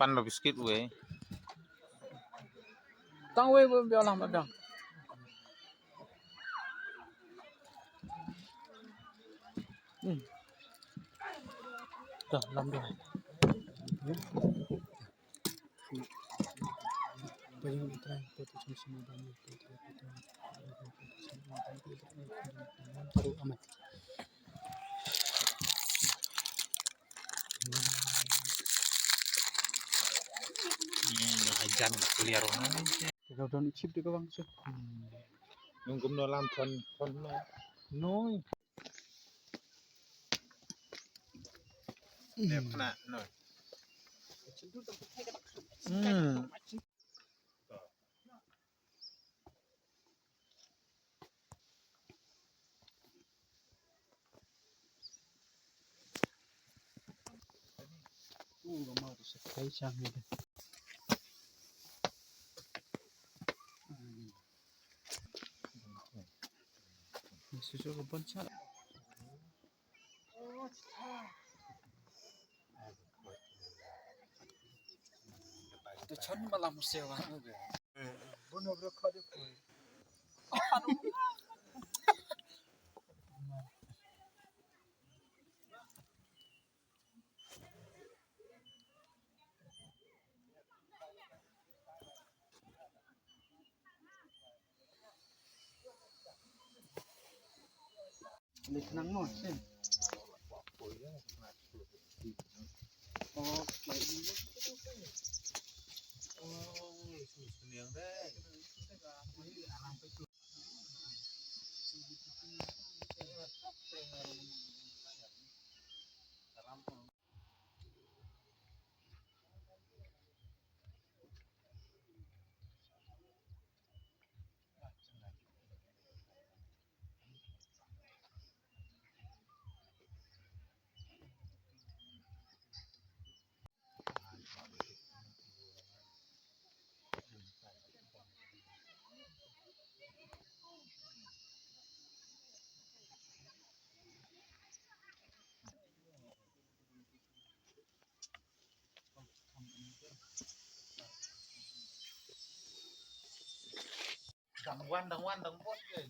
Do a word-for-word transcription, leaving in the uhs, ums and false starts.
pan ba biskit wei. Tang wei wei biang lang biang. Hmm. Dah lam dah. Hajan clear. Ka don chip de ka bang se. Nung kumno lam thon thon no. Noi. Hmm. Dang wan, dang wan, dang bot ke.